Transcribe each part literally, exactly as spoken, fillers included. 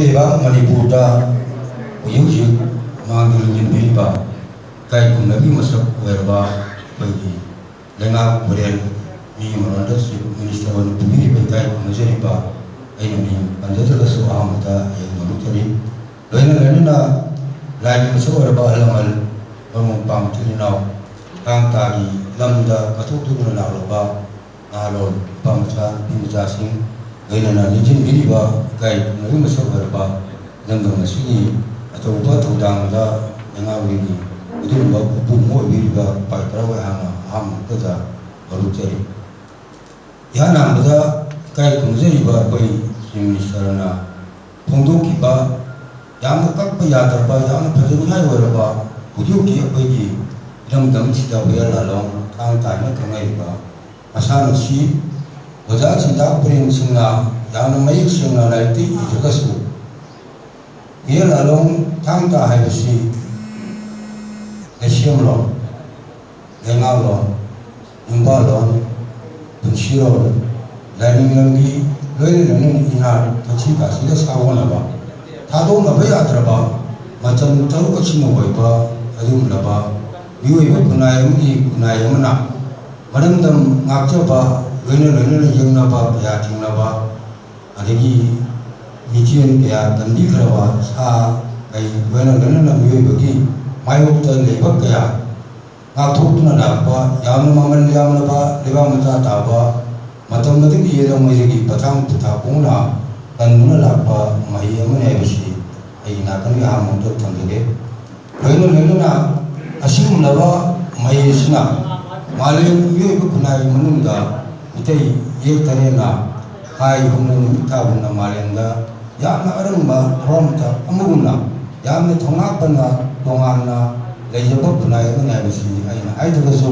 ꯂꯩꯕꯥꯛ ꯃꯅꯤꯄꯨꯔꯗ ꯍꯧꯖꯤꯛ ꯍꯧꯖꯤꯛ ꯃꯥꯡꯗ ꯂꯤꯡꯖꯤꯟꯕꯤꯔꯤꯕ ꯏꯀꯥꯏ ꯈꯨꯝꯅꯕꯒꯤ ꯃꯁꯛ ꯑꯣꯏꯔꯕ ꯑꯩꯈꯣꯏꯒꯤ ꯂꯩꯉꯥꯛ ꯄꯨꯔꯦꯜ, ꯃꯤ ꯃꯔꯣꯟꯗ ꯆꯤꯐ ꯃꯤꯅꯤꯁꯇꯔ ꯑꯣꯏꯅ ꯄꯨꯕꯤꯔꯤꯕ ꯏꯀꯥꯏ ꯈꯨꯝꯅꯖꯔꯤꯕ ꯑꯩꯅ ꯃꯤꯡ ꯄꯟꯖꯗ꯭ꯔꯒꯁꯨ ꯑꯍꯥꯟꯕꯗ ꯑꯩ ꯅꯣꯛꯆꯔꯤ꯫ ꯂꯣꯏꯅ ꯂꯣꯏꯅꯅ ꯂꯥꯏꯒꯤ ꯃꯁꯛ ꯑꯣꯏꯔꯕ ꯑꯍꯜ ꯂꯃꯟ, ꯃꯔꯨꯞ ꯃꯄꯥꯡ ꯃꯆꯤꯟ ꯃꯅꯥꯎ, ꯊꯥꯡ ꯇꯥꯒꯤ ꯂꯝꯗ ꯀꯠꯊꯣꯛꯇꯨꯅ ꯂꯥꯛꯂꯕ ꯅꯍꯥꯔꯣꯜ ꯅꯨꯄꯥ ꯃꯆꯥ ꯅꯨꯄꯤ ꯃꯆꯥꯁꯤꯡ, ꯂꯣꯏꯅꯅ ꯅꯤꯡꯁꯤꯡꯕꯤꯔꯤꯕ ꯏꯀꯥꯏ ꯈꯨꯝꯅꯕꯒꯤ ꯃꯁꯛ ꯑꯣꯏꯔꯕ ꯏꯔꯝꯗꯝ ꯑꯁꯤꯒꯤ ꯑꯆꯧꯕ ꯊꯧꯗꯥꯡꯗ ꯂꯩꯉꯥꯛꯂꯣꯏꯒꯤ ꯑꯗꯨꯒꯨꯝꯕ ꯈꯨꯄꯨ ꯑꯃ ꯑꯣꯏꯕꯤꯔꯤꯕ ꯄꯥꯏ ꯇꯔꯥ ꯑꯩꯍꯥꯛꯅ ꯑꯍꯥꯟꯕ ꯃꯛꯇꯗ ꯍꯧꯗꯣꯛꯆꯔꯤ꯫ ꯏꯍꯥꯟ ꯍꯥꯟꯕꯗ ꯏꯀꯥꯏ ꯈꯨꯝꯅꯖꯔꯤꯕ ꯑꯩꯈꯣꯏ ꯆꯤꯐ ꯃꯤꯅꯤꯁꯇꯔꯅ ꯐꯣꯡꯗꯣꯛꯈꯤꯕ ꯌꯥꯝꯅ ꯀꯛꯄ ꯌꯥꯗ꯭ꯔꯕ, ꯌꯥꯝꯅ ꯐꯖꯅꯤꯡꯉꯥꯏ ꯑꯣꯏꯔꯕ ꯍꯧꯖꯤꯛ ꯍꯧꯖꯤꯛ ꯑꯩꯈꯣꯏꯒꯤ ꯏꯔꯝꯗꯝꯁꯤꯗ ꯍꯨꯏꯌꯥ ꯂꯥꯂꯣꯡ ꯊꯥꯡ ꯇꯥ ꯍꯥꯏꯅ ꯈꯪꯅꯔꯤꯕ ꯃꯁꯥꯟꯅꯁꯤ ꯑꯣꯖꯥ ꯆꯤꯟꯊꯥ ꯄꯔꯦꯡꯁꯤꯡꯅ ꯌꯥꯝꯅ ꯃꯌꯦꯛ ꯁꯦꯡꯅ ꯂꯥꯏꯔꯤꯛꯇ ꯏꯗ꯭ꯔꯒꯁꯨ, ꯍꯨꯏꯌꯥ ꯂꯥꯂꯣꯡ ꯊꯥꯡ ꯇꯥ ꯍꯥꯏꯕꯁꯤ ꯂꯩꯁꯦꯝꯂꯣꯟ, ꯂꯩꯉꯥꯛꯂꯣꯟ, ꯌꯨꯝꯕꯥꯜꯂꯣꯟ, ꯄꯨꯟꯁꯤꯔꯣꯜ, ꯂꯥꯏꯅꯤꯡ ꯂꯝꯕꯤ, ꯂꯣꯏꯅ ꯂꯣꯏꯅꯅ ꯏꯅꯥꯠ, ꯊꯛꯁꯤ ꯈꯥꯁꯤꯒ ꯁꯥꯒꯣꯟꯅꯕ, ꯊꯥꯗꯣꯛꯅꯕ ꯌꯥꯗ꯭ꯔꯕ ꯃꯆꯜ ꯇꯔꯨꯛ ꯑꯁꯤꯅ ꯑꯣꯏꯕ ꯑꯗꯨꯒꯨꯝꯂꯕ ꯃꯤꯑꯣꯏꯕ ꯈꯨꯟꯅꯥꯏ ꯑꯃꯒꯤ ꯈꯨꯟꯅꯥꯏ ꯑꯃꯅ ꯃꯔꯝꯗꯝ ꯉꯥꯛꯆꯕ, ꯂꯣꯏꯅ ꯂꯣꯏꯅꯅ ꯌꯦꯡꯅꯕ, ꯀꯌꯥ ꯊꯦꯡꯅꯕ, ꯑꯗꯒꯤ ꯃꯤꯊꯦꯟ ꯀꯌꯥ ꯀꯟꯕꯤꯈ꯭ꯔꯕ ꯁꯥ ꯀꯩ ꯂꯣꯏꯅ ꯂꯣꯏꯅꯅ ꯃꯤꯑꯣꯏꯕꯒꯤ ꯃꯥꯌꯣꯛꯇ ꯂꯩꯕꯥꯛ ꯀꯌꯥ ꯉꯥꯛꯊꯣꯛꯇꯨꯅ ꯂꯥꯛꯄ, ꯌꯥꯝꯅ ꯃꯃꯜ ꯌꯥꯝꯂꯕ ꯂꯩꯕꯥꯛ ꯃꯆꯥ ꯇꯥꯕ, ꯃꯇꯝ ꯑꯗꯨꯒꯤ ꯌꯦꯜꯂꯝꯉꯩꯗꯒꯤ ꯄꯊꯥꯡ ꯄꯊꯥ ꯄꯣꯡꯅ ꯀꯟꯗꯨꯅ ꯂꯥꯛꯄ ꯃꯍꯩ ꯑꯃꯅꯤ ꯍꯥꯏꯕꯁꯤ ꯑꯩꯒꯤ ꯅꯥꯀꯟꯒꯤ ꯑꯍꯥꯟꯕ ꯑꯝꯇ ꯊꯝꯖꯒꯦ꯫ ꯂꯣꯏꯅ ꯂꯣꯏꯅꯅ ꯑꯁꯤꯒꯨꯝꯂꯕ ꯃꯍꯩ ꯑꯁꯤꯅ ꯃꯥꯂꯦꯝ ꯃꯤꯑꯣꯏꯕ ꯈꯨꯟꯅꯥꯏꯒꯤ ꯃꯅꯨꯡꯗ ꯃꯤꯇꯩ ꯏꯌꯦꯛ ꯇꯔꯦꯠꯅ ꯍꯥꯏ ꯍꯨꯝꯅ ꯅꯨꯃꯤꯠ ꯊꯥ ꯍꯨꯝꯅ ꯃꯥꯂꯦꯝꯗ ꯌꯥꯝꯅ ꯑꯔꯪꯕ ꯊꯋꯥꯟꯃꯤꯆꯥꯛ ꯑꯃꯒꯨꯝꯅ ꯌꯥꯝꯅ ꯊꯧꯅꯥ ꯐꯅ ꯇꯣꯉꯥꯟꯅ ꯂꯩꯖꯕ ꯈꯨꯟꯅꯥꯏ ꯑꯃꯅꯤ ꯍꯥꯏꯕꯁꯤ ꯑꯩꯅ ꯍꯥꯏꯗ꯭ꯔꯒꯁꯨ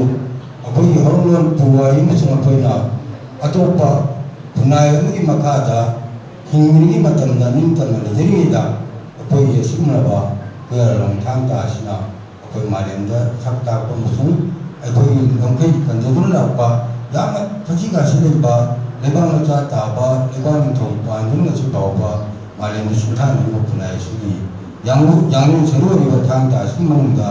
ꯑꯩꯈꯣꯏꯒꯤ ꯍꯧꯔꯛꯂꯣꯟ ꯄꯨꯋꯥꯔꯤ ꯑꯃꯁꯨꯡ ꯑꯩꯈꯣꯏꯅ ꯑꯇꯣꯞꯄ ꯈꯨꯟꯅꯥꯏ ꯑꯃꯒꯤ ꯃꯈꯥꯗ ꯍꯤꯡꯂꯤꯉꯩ ꯃꯇꯝꯗ ꯅꯤꯡꯇꯝꯅ ꯂꯩꯖꯔꯤꯉꯩꯗ ꯑꯩꯈꯣꯏꯒꯤ ꯑꯁꯤꯒꯨꯝꯂꯕ ꯍꯨꯏꯌꯥ ꯂꯥꯂꯣꯡ ꯊꯥꯡ ꯇꯥ ꯑꯁꯤꯅ ꯑꯩꯈꯣꯏ ꯃꯥꯂꯦꯝꯗ ꯁꯛ ꯇꯥꯛꯄ ꯑꯃꯁꯨꯡ ꯑꯩꯈꯣꯏꯒꯤ ꯉꯝꯈꯩ ꯀꯟꯖꯗꯨꯅ ꯂꯥꯛꯄ ꯌꯥꯝꯅ ꯊꯛꯁꯤ ꯈꯥꯁꯤ ꯂꯩꯕ ꯂꯩꯕꯥꯛ ꯃꯆꯥ ꯇꯥꯕ ꯂꯩꯕꯥꯛ ꯅꯤꯡꯊꯧ ꯄꯥꯟꯗꯨꯅ ꯉꯁꯤ ꯐꯥꯎꯕ ꯃꯥꯂꯦꯝꯗ ꯁꯤꯡꯊꯥꯅꯔꯤꯕ ꯈꯨꯟꯅꯥꯏ ꯑꯁꯤꯒꯤ ꯌꯥꯡꯂꯨ ꯌꯥꯡꯂꯦꯟ ꯁꯦꯟꯗꯣꯛꯂꯤꯕ ꯊꯥꯡ ꯇꯥ ꯑꯁꯤꯒꯤ ꯃꯅꯨꯡꯗ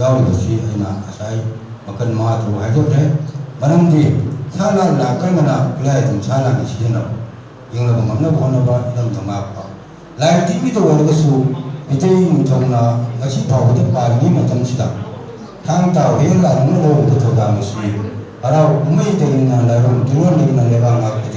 ꯌꯥꯎꯔꯤꯕꯁꯤ ꯑꯩꯅ ꯉꯁꯥꯏ ꯃꯈꯜ ꯃꯉꯥ ꯇꯔꯨꯛ ꯍꯥꯏꯖꯈ꯭ꯔꯦ꯫ ꯃꯔꯝꯗꯤ ꯁꯥ ꯂꯥꯟ ꯂꯥꯛꯀꯟꯗꯅ ꯈꯨꯠꯂꯥꯏ ꯑꯗꯨꯝ ꯁꯥ ꯂꯥꯟꯒꯤ ꯁꯤꯖꯤꯟꯅꯕ, ꯍꯤꯡꯅꯕ ꯉꯝꯅꯕ ꯍꯣꯠꯅꯕ, ꯏꯔꯝꯗꯝ ꯉꯥꯛꯄ꯫ ꯂꯥꯏꯔꯤꯛ ꯊꯤꯕꯤꯗ ꯑꯣꯏꯔꯒꯁꯨ ꯃꯩꯇꯩ ꯅꯤꯡꯊꯧꯅ ꯉꯁꯤ ꯐꯥꯎꯕꯗ ꯄꯥꯜꯂꯤꯉꯩ ꯃꯇꯝꯁꯤꯗ ꯊꯥꯡ ꯇꯥ ꯍꯨꯏꯌꯦꯟ ꯂꯥꯟ ꯑꯃ ꯂꯧꯕꯗ ꯊꯧꯗꯥꯡ ꯑꯁꯤ ꯍꯔꯥꯎ ꯀꯨꯝꯍꯩꯗꯒꯤꯅ ꯂꯥꯏꯔꯣꯟ ꯇꯤꯔꯣꯟꯗꯒꯤꯅ ꯂꯩꯕꯥꯛ ꯉꯥꯛꯄ